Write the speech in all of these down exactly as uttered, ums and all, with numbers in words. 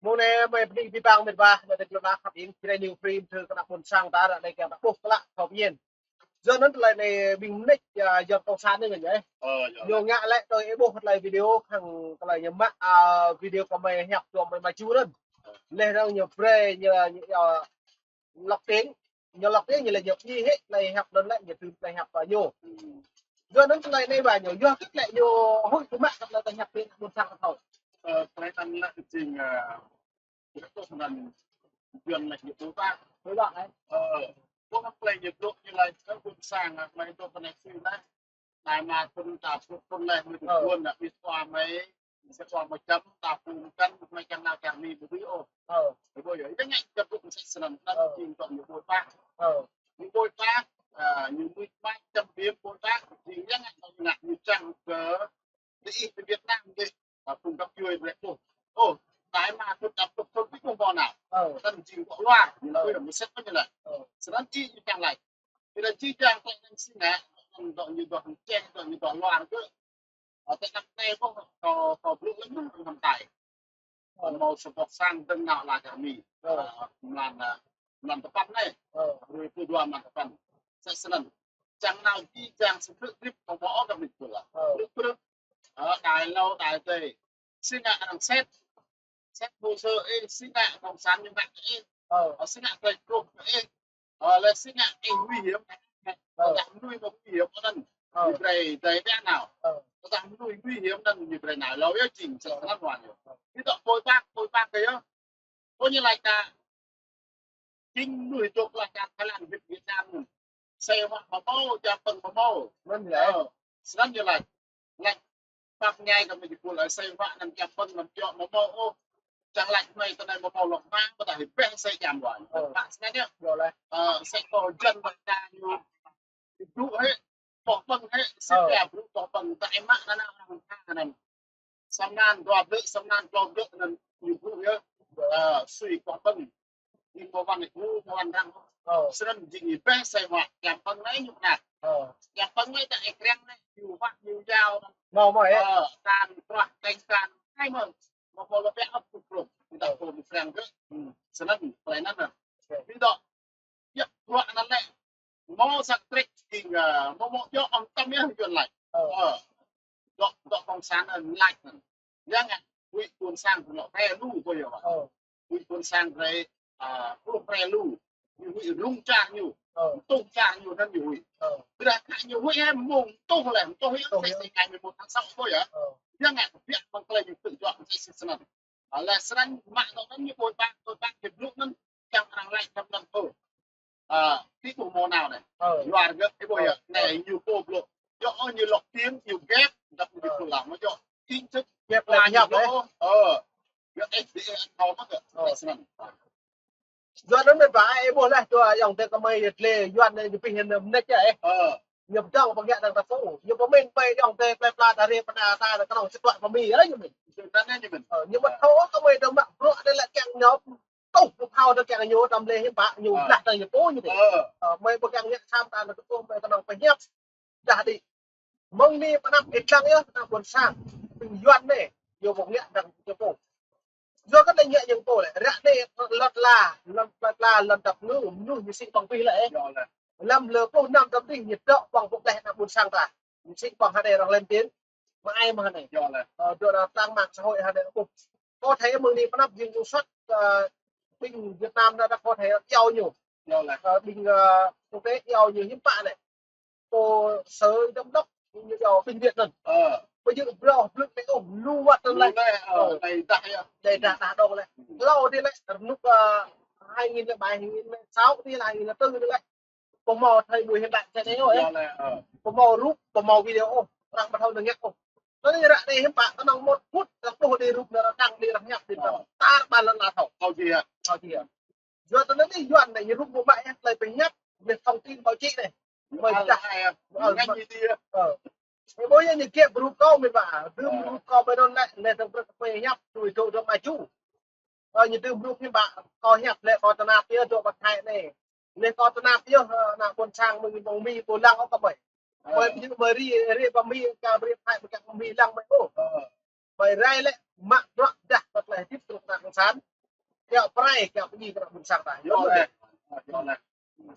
Mơ̆ng anai mơi pơđĭ pơblang mĕt wa, mơi tơlơi mă khăp ing, Jrai New Frame, thơ kơ ană ƀôn sang ta ră anai kiăng ta ƀuh klă thâo pơmĭn. Yua anŭn tơlơi anai ƀing mơneč, ya, yua kông sản anai ngă, eh. Ñu ngă lĕ tui ih ƀuh tơlơi video khăng tơlơi ñu mă, a, video kơ mơi hiăp tuăm mơi mă ču anŭn. Leh anŭn ñu brơi, ñu, ñu, ya, lŏk tiếng, ñu lŏk tiếng ñu lĕ ñu pơñi hĭ tơlơi hiăp anŭn lĕ ñu tui tơlơi hiăp kơ ñu. Yua anŭn tơlơi anai ba ñu, yua kơ lĕ ñu huĭ kơ mă kơ tơlơi hiăp pĭn ƀôn sang kơ thâo. Ơ, tơlơi anŭn lĕ jing, ơ, Yuan lĕ ñu ƀu ƀă. Ƀu ƀă, eh? Ơ, ƀu ƀă lĕ ñu blŏk ñu lĕ kơ ƀôn sang, ơ, mơi dŏ pơ anai sui lĕ. Anai mă thŭn ta pơƀut thŭn lĕ mơi ƀu ƀuăn, ơ, ƀĭ sua mơi, mơi sua mơi čăm, ta pơƀut kăn, mơi kiăng nao kiăng ni ƀu dưi ôh. Ơ. Ƀu ƀuăn yơh, yua ngă kơ ƀôn sang snăn, anŭn jing dŏ ñu ƀu ƀă. Ơ. Ñu ƀu ƀă, ơ, ñu mưč mă čăm biă ƀu ƀă, jing yua ngă kơ ñu ngă ñu čang kơ Đi ih pơ Việt Nam dih, ơ, phung găp djuai brơi ƀuh. Ơ, anai mă thŭn ta pơƀut thŭn ƀu ƀuăn nao. Ơ. Anŭn jing dŏ luar, ñu ƀu ƀuăn mơi sĕt mơi ñu lĕ. Ơ. Snăn jing ñu čang lĕ. Ƀiădah jing čang klĕ anŭn sĭt ngă, anŭn dŏ ñu dŏ čeh, dŏ ñu dŏ luar kơ. Ơ, tơdah anai ƀuh, kơ, kơ blŭ lĕ mơ̆ng tơngan tai. Ơ. Hmâo sa boh sang dơ̆ng nao ala čar Mi. Ơ. Ơ, mlan, ơ, mlan tơpăn anai. Ơ. Rơi pơ dua mlan tơpăn. Sĕt snăn. Čang nao jing čang sơbrư̆ trip kơ ƀuh ôh kơ mĭt pula. Ơ. Trip trip. Ơ, đài lâo, đài tê. Sĭt ngă arăng sĕt. Sĕt hồ sơ ih, sĭt ngă kông sản ñu mă ih. Ơ. Ơ, sĭt ngă tơlơi kruh ih. Ơ, lĕ sĭt ngă ih nguy hiểm. Ơ. Tơdah mơnuih mă nguy hiểm anŭn. Ơ. Ñu brơi, brơi ƀiă nao. Ơ. Tơdah mơnuih nguy hiểm anŭn ñu brơi nao. Lâo yơh jing, sĕt snăn wan yơh. Ơ. Ñu dŏ ƀô̆ ƀă, ƀô̆ ƀă kơ yơh. Ƀu ñu laĭ ta. Jing mơnuih dŏ laih čar Thái Lan, Việt, Việt Nam anŭn. Asơi huă ƀu hmâo, čăm pơ̆ng ƀu hmâo. Anŭn yơh. Ơ, snăn yơh laĭ. Laĭ pap ñai kơ mơi jơpul, asơi huă anăm čăm pơ̆ng anăm djŏ ƀu hmâo ôh. Čang laĭ mơi tơ anai ƀu hmâo lŏk mă, ƀu tah hĭ ƀĕ asơi čăm ƀuăn. Ơ. Mă snăn yơh. Yơh laih. Ơ, asơi kơ jăn ƀă ta ñu. Ñu blŭ hĭ, ƀuh ƀơ̆ng hĭ, sĭt ƀiă blŭ ƀuh ƀơ̆ng, ta ih mă anăn anăn arăng tha anăn. Sa mlan dua blư̆, sa mlan klâo blư̆ anăn ñu blŭ yơh. Ơ, sui ƀuh ƀơ̆ng. Ñu ƀu ƀuăn ih, ƀu ƀuăn arăng. Ơ. Snăn jing ih ƀĕ asơi huă, čăm pơ̆ng anai ñu năk. Ơ. Čăm pơ̆ng anai ta ih kriăng anai, ñu huă ñu yao. Hmâo, hmâo, eh? Ơ, kan, truh, teng kan, hai mơ̆n. Hmâo, hmâo lŏ ƀĕ ăp kŭp kruh. Ñu ta kơ ñu kriăng kơ. Snăn, tơlơi anŭn nă. Ơ. Ƀiădah Yơh, bruă anăn lĕ. Hmâo sa trek ing, ơ, hmâo hmâo djŏ ŏng tăm yơh Yuan laĭ. Ơ. Ơ. Dŏ, dŏ kông sản anăn laĭ anăn. Yua ngă, huĭ ƀôn sang kơ lŏ pre lu kơ yơh. Ơ. Huĭ ƀôn sang pre, ơ, kơ lŏ pre lu. Ñu huĭ rŭng čar ñu. Ơ. Tuh čar ñu anăn ñu huĭ. Ơ. Ƀiădah kơ ñu huĭ hă mơ̆ng tuh lĕ, tuh yơh, tuh yơh. Sĕ sĕ ngày mười một tháng sáu kơ yơh. Ơ. Yua ngă, biă mơ̆ng tơlơi ñu tŭ djŏ, sĕ sĕ snăn. Ơ, lĕ srăng mă dŏ anăn ñu ƀô̆ ƀă, ƀô̆ ƀă kơ blŭ anăn, čang arăng laĭ kơ anăn ôh. Ơ, ti ƀu hmâo nao anai. Ơ. Luar gơ̆, ih ƀuh yơh, anai ñu pô blŭ. Yơh, ơ, ñu lŏk tiếng, ñu ghép, dăp ñu pô lăng, mă yơh. Chính thức. Ghép lĕ ñu pô. Ơ. Yơh, ih, ih, ih, thâo mă gơ̆. Ơ. Lĕ snăn. Yua anŭn mĕt wa, ih ƀuh laih, tui ayŏng adơi kơ mơi yơh lĕ, Yuan anai ñu pih anŭn mơneč yơh, eh. Ơ. Ñu pơdơ̆ng pơngă dơ̆ng ta pô. Ñu pơmĭn mơi ayŏng adơi plơi pla ta rê pơna ta ta kơnơ̆ng sĭt tuă pơmĭn, eh, ñu mĭn. Sĭt tuă anai ñu mĭn. Ơ, ñu mă thâo kơ mơi dơ̆ng mă bruă anai lĕ kiăng ñu. Tuh, ñu phao dơ̆ng kiăng ñu tơm lĕ hiư̆m pă, ñu blah dơ̆ng ñu pô ñu pô. Ơ. Ơ, mơi ƀu kiăng ngă sam ta anŭn kơ mơi kơnơ̆ng pơhiăp. Dah đĭ. Mơ̆ng anai pơ anăp ih lăng yơh, ană ƀôn sang. Ƀing Yuan anai, ñu ƀu ngă dơ̆ng ñu pô. Yua kơ anai ngă ñu pô lĕ, ră anai lŏn ala, lŏn plơi pla, lŏn dap ngư, mơnuih ñu sĭ ƀơ̆ng abih lĕ, eh. Yơh lĕ. Lăm lơ pluh năm tơm dih ñu dŏ ƀơ̆ng pơpleh ană ƀôn sang ta. Ñu sĭ ƀơ̆ng hơnai arăng lên tiếng. Mă ai mă hơnai. Yơh lĕ. Ơ, dŏ ană trang mạng xã hội hơnai ôh. Có thể mơ̆ng anai pơ anăp jing ñu sat, ơ, ƀing Việt Nam anai dah có thể iâu ñu. Yơh lĕ. Ơ, ƀing, ơ, quốc tế iâu ñu hiư̆m pă lĕ. Pô sơ giám đốc ñu iâu ƀing Việt anŭn. Ơ. Ƀu djơ̆ brơi blŭ anai ôh, lu wăt anŭn lĕ. Lu lĕ, ơ, ơ. Đei dah yơh. Đei dah dah dŏ lĕ. Ơ. Hlâo dih lĕ, rơnŭk, ơ, hai nghìn lẻ bảy, hai nghìn lẻ sáu dih lĕ, hai nghìn lẻ tư dih lĕ. Ƀu hmâo thời buổi hiện đại thế này ôh, eh. Yơh lĕ, ơ. Ƀu hmâo rup, ƀu hmâo video ôh. Arăng ƀu thâo dơ̆ng ngă ôh. Anŭn ră anai hiư̆m pă, kơnơ̆ng một phút, arăng ƀuh đĭ rup anŭn arăng đăng đĭ arăng hiăp đĭ. Ơ. Tar ƀar lŏn ala thâo. Thâo jih hă? Thâo jih hă? Yua anŭn anai Yuan anai ñu rup ƀu mă yơh, tơlơi pơhiăp, leh thông tin báo chí anai. Mơi dah. Ơ, ơ, ngă ñu dih. Ơ. Ih ƀuh yơh ñu gĕp rup kâo mĭn ƀă. Dưm rup kâo ƀơi anŭn lĕ, leh dơ̆ng brơi kơ mơi hiăp, tui dŏ dŏ mă ču. Ơ, ñu dưm rup mĭn ƀă, kâo hiăp lĕ kâo tơnap yơh dŏ ƀă Thái anai. Leh kâo tơnap yơh, ơ, ană ƀôn sang mơ̆ng, mơ̆ng Mi pô lăng ôh kơ mơi. Ơ. Mơi ƀu djơ̆ mơi ri, ri pơ Mi, kơ ri Thái, mơi kơ Mi lăng mơi ôh. Ơ. Mơi rai lĕ, mă bruă dah kơ tơlơi hơdip tơlơi kơnang kông sản. Kiăng prai, kiăng pơjing kơ ƀôn sang ta. Yua anŭn.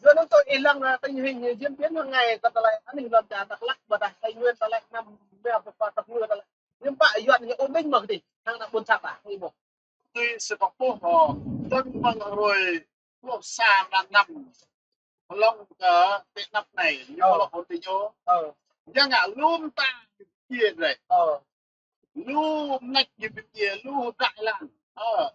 Yua anŭn tui ih lăng, ơ, tình hình diễn biến hàng ngày kơ tơlơi anih lŏn čar Dak Lak, ƀôdah Tây Nguyên ta lĕ năm mia pơpă tơpơ̆ ta lĕ. Hiư̆m pă Yuan ñu ôp ƀing mơ̆ kơ tih, hăng ană ƀôn sang ta, ih ƀuh. Tui si pơpŭ, ơ, tơ̆ng mơ̆ng hrơi pluh sa mlan năm. Hlŏng kơ tĕ anăp anai, ñu hlŏng hôn ti ñu. Ơ. Yang ngă lŭm ta ñu ƀu djơ̆ rai. Ơ. Lu mơneč ñu ƀu djơ̆, lu hơdră lăng. Ơ.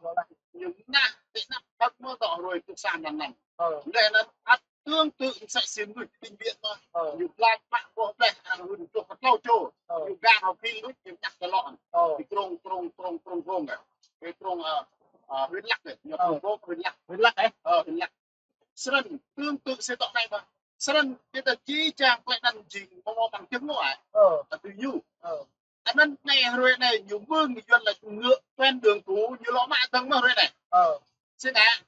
Ñu mơnah tĕ anăp hơ̆k mơ̆ tŏ hrơi pluh sa mlan năm. Ơ. Leh anŭn ăt tương tự msĕ si mơnuih ƀing biă mă. Ơ. Ñu blah mă boh bleh, arăng hưn truh kơ tlâo čô. Ơ. Ñu gang hơbĭ luč, ñu ñăk kơ lŏn. Ơ. Ñu krông, krông, krông, krông, krông kơ. Ñu krông, ơ, ơ, huyện Lắc kơ. Ñu krông, krông, huyện Lắc. Huyện Lắc, ơ? Ơ, huyện Lắc. Snăn, tương tự si tŏ anai mơ̆. Snăn, kơ ta či čang klĕ anăn jing mơ̆ mơ̆ bằng chứng mơ̆ ai. Ơ. Ta tui ñu. Ơ. Anăn anai hrơi anai ñu mơ̆ng Yuan laĭ ngựa quen đường cũ, ñu lŏ mă dơ̆ng mơ̆ hrơi anai. Ơ. Snăn,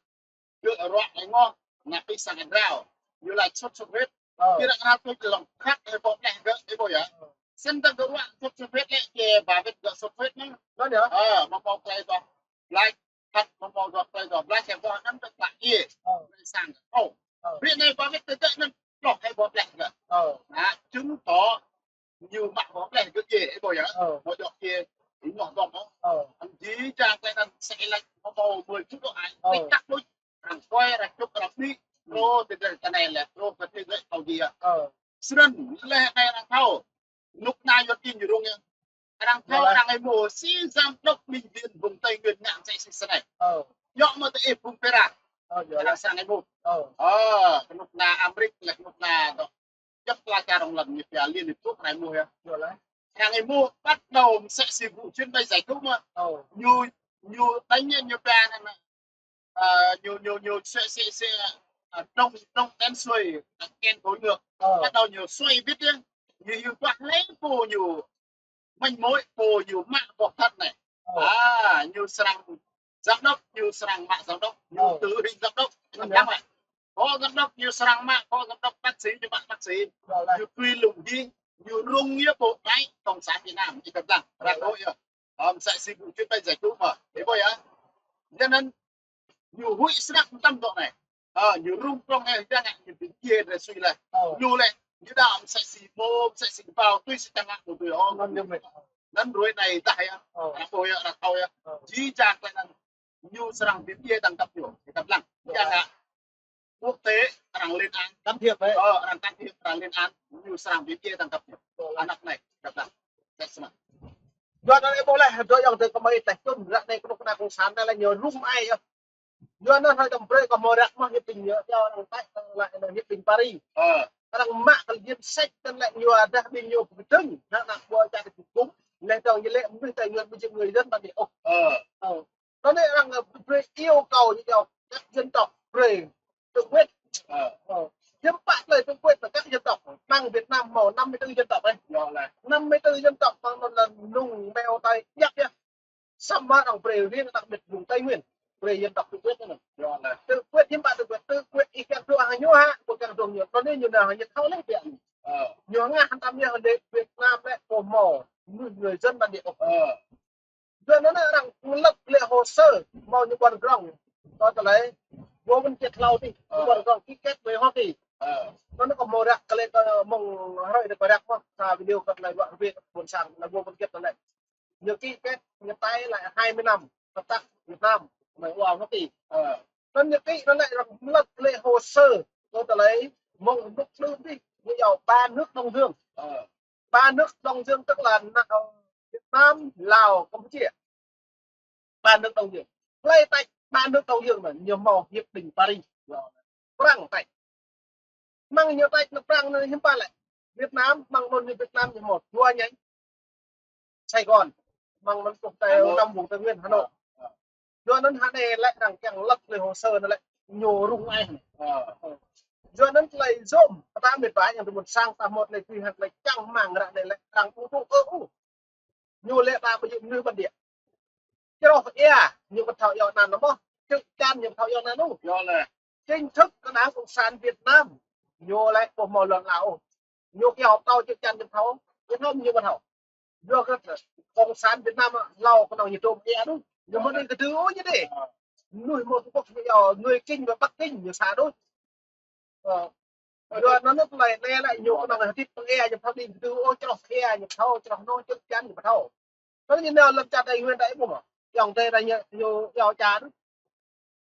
gơ̆ ruă laĭ ngŏ, ngă pĭ sang drao. Ñu laĭ sốt xuất huyết. Ơ. Kơ ră anai tui lŏng khăt ih ƀuh leh gơ̆, ih ƀuh yơh. Ơ. Snăn ta gơ̆ ruă sốt xuất huyết lĕ, kơ ba wĭt gơ̆ sốt huyết mơ̆n. Anŭn yơh. Ơ, mơ̆ mơ̆ klei tŏ. Laĭ, khăt mơ̆ mơ̆ gơ̆ klei tŏ. Laĭ kơ gơ̆ anăn tơ̆ klă yê. Ơ. Klei sang gơ̆. Ơ. Ƀiă anai ba wĭt tơ̆ anăn, lŏ ih ƀuh leh gơ̆. Ơ. Ană, chứng tỏ ñu mă ƀuh leh gơ̆ yê, ih ƀuh yơh. Ơ. Mơ̆ djŏ yê, ih mơ̆ dŏ mơ̆. Ơ. Anăn či čang klĕ anăn sĕ laĭ mơ̆ mơ̆ mơ̆ čŭ dŏ ai. Ơ. Pĭt čăk luč. Arăng kơi, arăng čŭp, arăng ƀĭ. Ơ. Truh tơdơi tơnai leh, truh kơ tơdơi tâo jia. Ơ. Snăn leh anai arăng thâo. Nuk na Yuan kin ñu rŭng yơh. Arăng thâo, arăng ih mơ̆ si giám đốc bệnh viện vùng Tây Nguyên ngă msĕ si snei. Ơ. Yua mơ̆ tơ ih phung pơră. Ơ, yua leh. Arăng srăng ih mơ̆. Ơ. Ơ, kơ nuk na Amrik leh, kơ nuk na dŏ. Djŏp ala čar rŏng lăn ñu pia Liên Hiệp Quốc anai mơ̆ yơh. Yua leh. Arăng ih mơ̆ bắt đầu msĕ si vụ chuyến bay giải cứu mơ̆. Ơ. Ñu, ñu đánh ñu pia anăn, ơ, ñu, ñu, ñu sẽ, sẽ, sẽ, ơ, đông, đông đen xuôi, đen khối ngược. Ơ. Bắt đầu ñu xuôi bĭt yơh. Ñu, ñu ƀuh hlei pô ñu manh mối, pô ñu mă boh khăt anai. Ơ. À, ñu srăng giám đốc, ñu srăng mă giám đốc, ñu, ơ, tự hình giám đốc. Ơ, lăm lăm anai. Phó giám đốc, ñu srăng mă phó giám đốc, bác sĩ, ñu mă bác sĩ. Yua leh. Ñu tui lŭng dih, ñu rŭng yơh pô đai cộng sản Việt Nam, ih kăt lăng. Yua leh. Ră anai yơh. Ơ, msĕ si vụ chuyến bay giải cứu mơ̆. Ih ƀuh yơh. Yua anăn ñu huĭ snăk mơtam dŏ anai. Ơ, ñu rŭng prŏng ai, yua anăn ñu ƀing djai rai sui leh. Ơ. Lu leh, ñu đa msĕ si mơ̆, msĕ si kơƀao, tui si čang ngă ñu tui ôh. Anăn yơh mơ̆. Anăn hrơi anai dah yơh. Ơ. Arăng ƀuh yơh, arăng thâo yơh. Ơ. Či čang klĕ anăn ñu srăng ƀing djai tangkap ñu. Ih kăt lăng. Yua anăn quốc tế arăng lên án. Can thiệp đấy. Ơ, arăng can thiệp, arăng lên án. Ñu srăng ƀing djai tangkap ñu. Ơ. Anăp anai, kăt lăng. Kăt snăk. Yua anăn ih ƀuh leh, dŏ yơh tơ kơmơi teh čum, ră anai kơnuk kơna cộng sản anai leh ñu rŭng ai yơh. Yua anăn hơi tăm brơi kơ mơ̆ ră mơ̆ hiệp định ñu, yua arăng taih, arăng laĭ anăn hiệp định Paris. Ơ. Arăng mă kơ liên sách anăn lĕ ñu dah ƀing ñu pơkơdơ̆ng, anăn ană ƀuôn čar kơkŭm, leh dŏng ñu lĕ mơnuih Tây Nguyên ƀu jing người dân bản địa ôh. Ơ. Ơ. Anăn anai arăng, ơ, brơi yêu cầu ñu yua các dân tộc brơi tự quyết. Ơ. Ơ. Hiư̆m pă tơlơi tự quyết là các dân tộc. Mơ̆ng Việt Nam mơ̆ năm mươi tư dân tộc anai. Yua leh. Năm mươi tư dân tộc mơ̆ng anŭn lĕ Nùng, Mèo, Tây, Yap yơh. Samơ̆ arăng brơi riêng đặc biệt vùng Tây Nguyên. Brơi dân tộc tự quyết anŭn. Yua leh. Tự quyết hiư̆m pă tự quyết, tự quyết ih kiăng dŏ hăng ñu hă, ƀu kiăng dŏ hăng ñu. Anŭn anai ñu nao hăng ñu thâo leh biă. Ơ. Ñu ngă hăng tăm yơh lĕ Việt Nam lĕ pô mơ̆, người, người dân bản địa. Ơ. Yua anŭn arăng lăp lĕ hồ sơ, mơ̆ ñu ƀuăn grong. Tơ tơlơi, Ngô Văn Kiệt hlâo dih, ơ, ƀuăn grong ký kết với Hoa Kỳ. Ơ. Anŭn kơ mơ̆ ră kơ lĕ kơ mơ̆ng hrơi anai kơ ră mơ̆, sa video kơ tơlơi ruă rơbê ƀôn sang, lĕ Ngô Văn Kiệt tơlơi. Ñu ký kết, ñu taih lĕ hai mươi năm hợp tác Việt Nam, mơ̆ng Hoa, Hoa Kỳ. Ơ. Anŭn ñu ký anŭn lĕ arăng lăp lĕ hồ sơ, tơ tơlơi, mơ̆ng nước, nước dih, ñu yua ba nước Đông Dương. Ơ. Ba nước Đông Dương tức là na-, Việt Nam, Lào, Campuchia. Ba nước Đông Dương. Hlơi taih ba nước Đông Dương anŭn, ñu hmâo hiệp định Paris. Prăng taih. Mơ̆ng ñu taih nao Prăng anŭn hiư̆m pă lĕ. Việt Nam, mơ̆ng anŭn ñu Việt Nam ñu hmâo dua nhánh. Sài Gòn, mơ̆ng anŭn quốc tế, Hà Nội. Năm vùng Tây Nguyên, Hà Nội. Ơ, ơ. Yua anŭn hă anai lĕ arăng kiăng lăp lĕ hồ sơ anŭn lĕ ñu rŭng ai. Ơ. Yua anŭn tơlơi yôm, ta mĭt wa yang tơ ƀôn sang ta mơ̆ lĕ tui hăng tơlơi čang rơmang ră anai lĕ arăng ƀu dŏ ôh. Ñu lĕ ta ƀu djơ̆ mơnuih bản địa. Čroh ia, ñu ƀu thâo yua anăn mơ̆, čư̆ čan ñu ƀu thâo yua anăn ôh. Yua leh. Chính thức kơ đảng cộng sản Việt Nam, ñu lĕ ƀu hmâo lŏn ala ôh. Ñu kiăng hŏp tâo čư̆ čan ñu ƀu thâo, Việt Nam ñu ƀu thâo. Yua kơ cộng sản Việt Nam hlâo kơnơ̆ng ñu trôm ia đôč. Ñu mơ̆ anai kơdư ôh ñu dih. Mơnuih mơ̆ Trung Quốc ñu yua, người Kinh và Bắc Kinh ñu sa đôč. Ơ. Yua anŭn tơlơi anai lĕ ñu kơnơ̆ng hơdip pơ ia ñu pơthâo đĭ tui ôh, čroh ia ñu pơthâo, čroh anŭn čơ̆ čan ñu pơthâo. Tơl ñu nao lăm čar Tây Nguyên ta ih ƀuh mơ̆. Yŏng tơi ta ñu, ñu yua čar.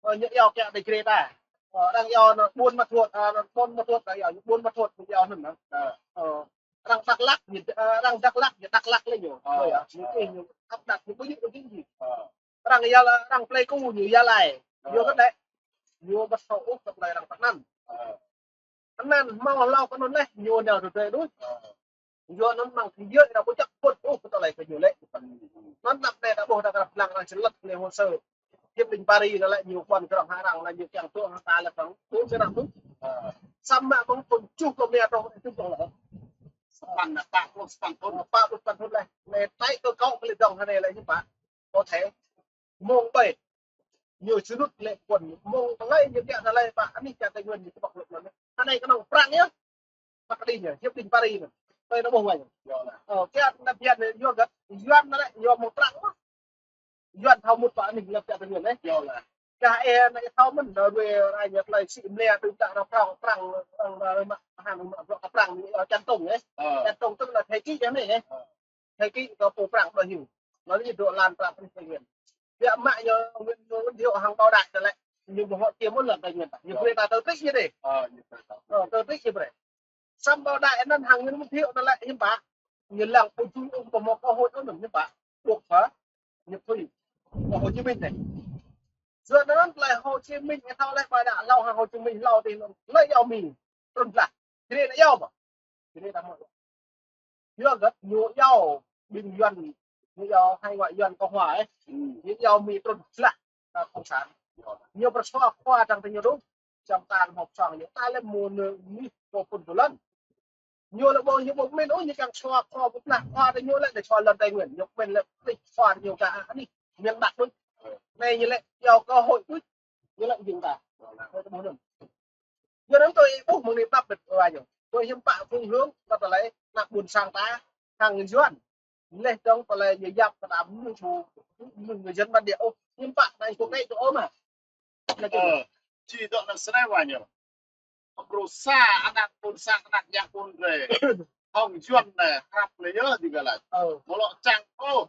Ơ, ñu yua kiăng tơi črê ta. Ơ, arăng yua anŭn Buôn Ma Thuột, ơ, anŭn Buôn Ma Thuột, arăng yua Buôn Ma Thuột, ñu yua anŭn. Ơ. Ơ, arăng Dak Lak, ñu, ơ, arăng Dak Lak, ñu Dak Lak lĕ ñu. Ơ. Ơ, yua, ñu, ơ, ñu áp đặt, ñu ƀu djơ̆ ƀu djơ̆. Ơ. Arăng Gia Lai, arăng Pleiku ñu Gia Lai. Ơ. Yua kơ anai. Ñu ƀu thâo ôh kơ tơlơi arăng pơanăn. Ơ. Anăn hmâo hlâo kơ anŭn lĕ, ñu nao tơdơi đôč. Ơ. Yua anŭn mơ̆ng tơdơi arăng ƀu čăk pŭt ôh kơ tơlơi kơ ñu lĕ. Anŭn anăp anai ta ƀuh ta krăp lăng arăng čơlăt lĕ hồ sơ. Hiệp định Paris anŭn lĕ ñu kơnơ̆ng hăng arăng lĕ ñu kiăng tŭ hăng ta lĕ pơ̆ng. Tŭ čơnăm tŭ. Ơ. Samơ̆ mơ̆ng thŭn tơjuh kơ mia tŏng tŭ tŏng lĕ. Sapăn ană pă pluh sapăn thŭn. Pă pluh sapăn thŭn lĕ. Anai tơlơi kơ kâo kơ lĕ dŏng hơnai lĕ ñu pă. Có thể. Mơ̆ng ƀai. Ñu sơnŭt lĕ pơ̆n. Mơ̆ng tơlơi ñu kiăng tơlơi pă. Anih čar Tây Nguyên ñu tơƀăk lŭk anŭn. Hơnai kơnơ̆ng prang yơh. Pă kơ đĭ ñu. Hiệp định Paris anŭn. Tơlơi anŭn ƀuh wai ñu. Yơh lah. Ơ, kiăng ană biăn anai yua găt. Yuan anŭn lĕ, yua mơ̆ng prang mơ̆n. Yuan thâo mŭt pă anih lăm čar Tây Nguyên anai. Yơh lah. Kah ih anai thâo mơ̆n, anŭn ruai rai ñu tơlơi sĭ mlĕ tui ta anŭn prang, prang, prang, prang, mă, hăng mă, bruă kơ prang, ơ, Čăn Tông, ơ. Ơ. Čăn Tông tức là thời kỳ anai, ơ. Ơ. Thời kỳ kơ pô prang ƀu hyu. Anŭn lĕ dŏ lăn prang Tây Nguyên. Biă mă ñu Nguyễn, Nguyễn Thiệu hăng Bảo Đại tơ lĕ. Ñu ƀu hŏ čiêm mơ̆n lăm Tây Nguyên. Ñu brơi ta tơl trích ñu đê. Ơ, ñu brơi ta. Ơ, tơl trích ñu brơi. Samơ̆ Bảo Đại anŭn hăng Nguyễn Thiệu tơ lĕ hiư̆m pă. Ñu lăng ƀu djơ̆ ôh pơmŏ kơ Hồ Chí Minh hiư̆m pă. Buộc phải nhập thủy. Kơ Hồ Chí Minh anai. Yua anŭn tơlơi Hồ Chí Minh ñu thâo lĕ Bảo Đại hlâo hăng Hồ Chí Minh hlâo tih anŭn. Lĕ yua Mi. Trŭn blah. Jrê anai yua mơ̆. Jrê ta mơ̆. Yua găt ñu yua ƀing Yuan, ñu yua hay gọi Yuan Cộng Hòa ơ. Ừ. Ñu yua Mi trŭn blah, ơ, cộng sản. Ñu pơsua khua čang tơ ñu đôč. Čang ta mơ̆ pơsua ñu ta lĕ mơ̆ anai mơ̆ pô pun pô lăn. Ñu lĕ ƀu, ñu ƀu min ôh, ñu kiăng sua khua pơblah khua tơ ñu lĕ, tơ sua lăn Tây Nguyên. Ñu min lĕ pơblah khua tơ ñu kơ anih miền Bắc đôč. Anai ñu lĕ yua cơ hội đôč. Ñu lĕ jing ta. Yua anŭn tui ih ƀuh mơ̆ng anai pap ƀĕt wa ñu. Tui hiư̆m pă phương hướng, pă tơlơi, ană ƀôn sang ta, hăng Yuan. Leh dong tơlơi ñu yap kơ ta mơnuih, mơnuih người dân bản địa ôh. Hiư̆m pă, anai kơ kei tơ ôh mă. Anai kơ. Ơ, či dŏ anŭn snei wa ñu. Kơ bruă sa, ană ƀôn sang, ană yang ƀôn rê. Hăng Yuan anai, krăp lĕ yơh, djơ̆ gah laĭ. Ơ. Mơ̆ lŏ čang ôh.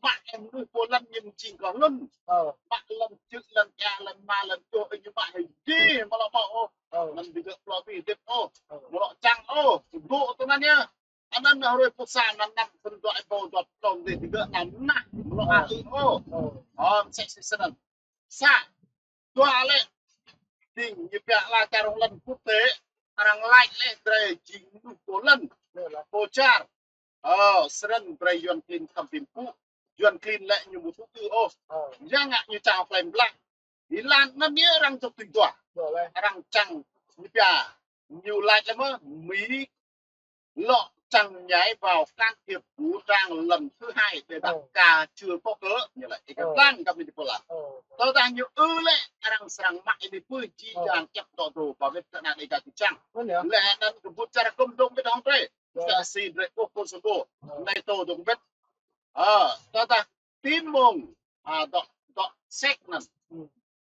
Mă em mơnuih pô lăn ñu jing kơ lŭn. Ơ. Mă lăn čư̆, lăn ia, lăn ma, lăn čô, ih ñu mă hơjê, mơ̆ lŏ mă ôh. Ơ. Lăn digơ̆ plŏ ƀĭ hơdip ôh. Ơ. Mơ̆ lŏ čang ôh. Gŏ tui anŭn yơh. Anŭn hrơi pơsă anŭn năm, sĭn dua ih pô dua tŏng dih digơ̆ anăm nah. Mơ̆ lŏ ơ. Hă ih ôh. Ơ. Ơ, msĕ si snăn. Sa. Dua lĕ. Ding ñu pia ala čar rŏng lăn quốc tế. Arăng laĭ lĕ drei jing mơnuih pô lăn. Pô čar. Ơ, srăng brei Yuan klin khăm pin pŭ. Yuan klin lĕ ñu ƀu tŭ ư ôh. Ơ. Yang ngă ñu čang klem blah. Ih lăng anŭn ñu arăng čŏk tui dua. Ơ, lĕ. Arăng čang ñu pia. Ñu laĭ lĕ mơ̆, Mi lŏ čang nhảy vào can thiệp vũ trang lần thứ hai để đặt Ơ. Cả chưa có cớ. Ñu laĭ, ih kơ Ơ. Lăng kăm pin pŭ lah. Ơ. Tơdah ñu ư lĕ, arăng srăng mă ih pui či Ơ. Jang kiăng dŏ dŏ, ba wĕt kơ ană Dega či čang. Ơ, lĕ. Lĕ anŭn kơ ƀut čar kơm dong wĕt hŏng drei. Ơ. Sa si drei ôh kơ sơbo. Ơ. Anai tơ dong wĕt. Ơ, tơdah tin mơ̆ng, ơ, dŏ, dŏ sek anŭn. Ừ.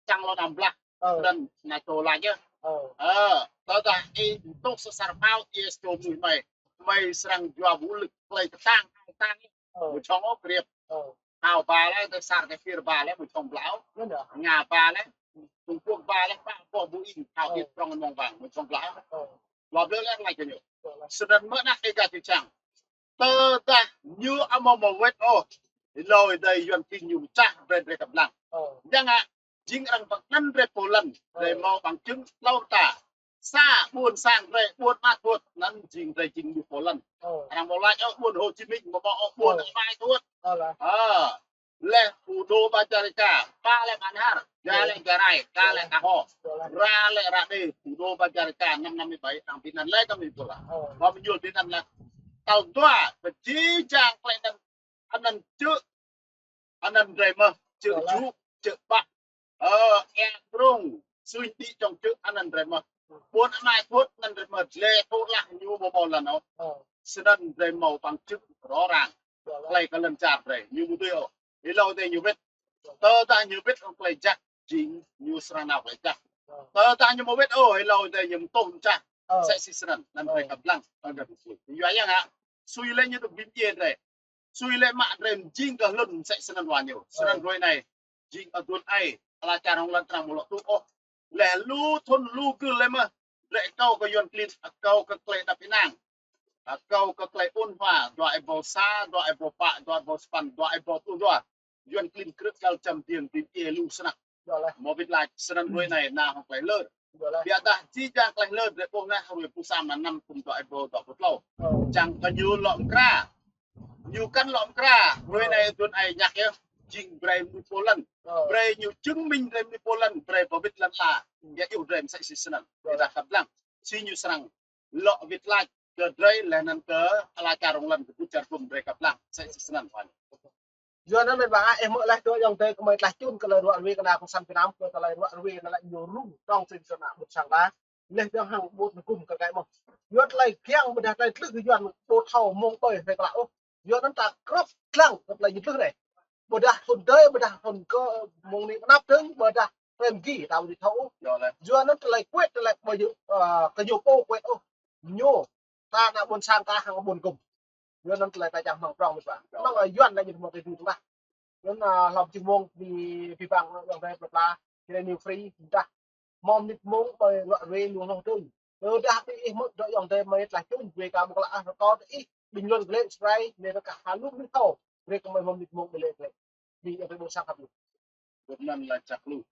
Čang lŏ anăm blah. Ơ. Anŭn anai tơ laĭ yơh. Ơ. Ơ, tơdah ih tŏk sơsar pao, ih čô mơnuih mơi. Mơi srăng jua ƀu lĕ klei kơtang, kơtang. Ơ. Mơ̆ čong ôh kriăp. Ơ. Hao ba lĕ, tơ sar tơ pir ba lĕ, mơ̆ čong blah ôh. Yơh dah. Nga ba lĕ, Trung Quốc ba lĕ, pă pô ƀu ing, hao Ơ. Ih prŏng mơ̆ng bang, mơ̆ čong blah ôh. Ơ. Lŏ blơi lĕ anai kơ ñu. Ơ. Sơnăn mơ̆ ană Dega či čang. Tơdah ñu amâo mă wĕt ôh. Ih lŏ ih dai Yuan klin ñu pơčah, drei drei kăp lăng. Ơ. Yang ngă, jing arăng pơkŏn drei pô lăn, Ơ. Drei mâo bằng chứng hlâo ta. Sa ƀôn sang drei, ƀôn Ma Thuột, anŭn jing drei jing ñu pô lăn. Ơ. Arăng mâo laĭ ôh ƀôn Hồ Chí Minh, mâo mâo ôh ƀôn Ơ. Mai Thuột. Ơ lah. Ơ. Lĕ thủ đô Bajarika, ba lĕ Bản Har, Gia Ơ. Lĕ Gia Rai, Ka Ơ. Lĕ Ka Ho, Ơ lah. Ra lĕ Ra Đê, thủ đô Bajarika, năm năm mươi bảy, arăng pơanăn lĕ kăm pin pŭ lah. Ơ. Ba mơñul pơanăn lĕ. Tal dua, pơjing jang klei anŭn, anŭn čư̆, anŭn drei mơ̆, čư̆ Ơ lah. Jŭ, čư̆ ƀă. Ơ, eng brông, suñ đĭ čŏng čư̆ anŭn drei mơ̆. Ƀôn Amai Thuôt anŭn drei mơ̆, dleh tŭ lah ñu ƀu mâo lăn ôh. Ơ. Snăn drei mâo bằng chứng rõ ràng. Ơ. Klei kơ lăn čar drei, ñu ƀu tui ôh. Ih lŏ dai ñu wĕt. Tơdah ñu wĕt hŏng klei jăk. jing ñu srăng nao glaĭ čah. Tơdah ñu mơwĭt ôh, hlâo dih ñu mơtuh čah. Msĕ si snăn, anăn drei kăp dlăng. Yua yang hă, sui lĕ ñu tŭ bĭm djiê drei. Sui lĕ mă drei jing kơ hlŭn msĕ snăn wa ñu. Snăn hruê anei, jing aduôn ai, ala čar hŏng lăn arăng mơ̆ lŏ tŭ ôh. Leh lu thŭn lu gưl leh mơh, drei akâo kơ Yuăn klin, akâo kơ klei êđăp ênang. Akâo kơ klei ôn hòa, dua êbâo sa, dua êbâo pă, dua êbâo sapăn, dua êbâo pluh dua. Yuăn klin krư̆ kăl čăm tiêng, tiêng ê lu snăk. Mơ̆ wĭt lač, snăn hruê anei nao hŏng klei lơ. Ƀiădah jih jang klei lơ drei ƀuh anei hruê pơsăm anăn năm thŭn dua êbâo dua pluh tlâo. Čang kơ ñu lŏ mkra. Ñu kăn lŏ mkra, hruê anei aduôn ai ñăk yơh, jing brei mnuih pô lăn. Brei ñu chứng minh brei mnuih pô lăn, brei pơwĭt lăn ala. Yua yơh drei msĕ si snăn. Ƀiădah kăp dlăng, si ñu srăng lŏ wĭt lač kơ drei leh anăn kơ ala čar hŏng lăn kơ ƀuôn čar gŭm drei kăp dlăng, msĕ si snăn. Yua anăn mĭt wa, ih hmư̆ leh dŏ ayŏng adei kơ mơi tlaih čun kơ lĕ ruă ruê kơ ană Cộng sản Việt Nam, kơ tơlơi ruă ruê anăn lĕ ñu rŭng trong sĭn kơ ană ƀuôn sang ta. Leh dơ̆ng hăng ƀuôn gŭm kơ kăi mơh. Yua tơlơi kiăng ƀiădah tơlơi tlưh kơ Yuăn ƀu thâo mơ̆ng ƀơi hrơi klă ôh. Yua anăn ta krăp dlăng kơ tơlơi ñu tlưh anei. Ƀiădah thŭn dơi, ƀiădah thŭn kơ mơ̆ng anei pơ anăp dơ̆ng, ƀiădah hrơi mgi ta ƀu thâo ôh. Yua anăn tơlơi kuet, tơlơi ƀu djơ̆, ơ, kơ ñu pô kuet ôh. Ñu, ta ană ƀuôn sang ta hăng ƀuôn gŭm. Yua anăn tơlơi ta čang hmăng prŏng mĭt wa. Hmăng, ơ, Yuăn anei ñu mơ̆ tơdu tơdah. Yua anăn, ơ, hlăm čih mơ̆ng bi, bi bang ayŏng adei plei pla, kơ anei free, dah. Mơ̆ng mnĭt mơ̆ng ƀơi ruă ruê ñu hloh dơ̆ng. Tơdah ih hmư̆ dŏ ayŏng adei mơi tlaih čun, wê ka mơ̆ klă ah, rơkâo ih bình luận kơ lĕ subscribe, anei rơkâo kơ lu mnĭt thâo. Wê kơ mơi mơ̆ng mnĭt mơ̆ng ƀơi lĕ kơ lĕ. Bi ayŏng adei ƀuôn sang khăp lu. Ƀuôn anăn lač čăk lu.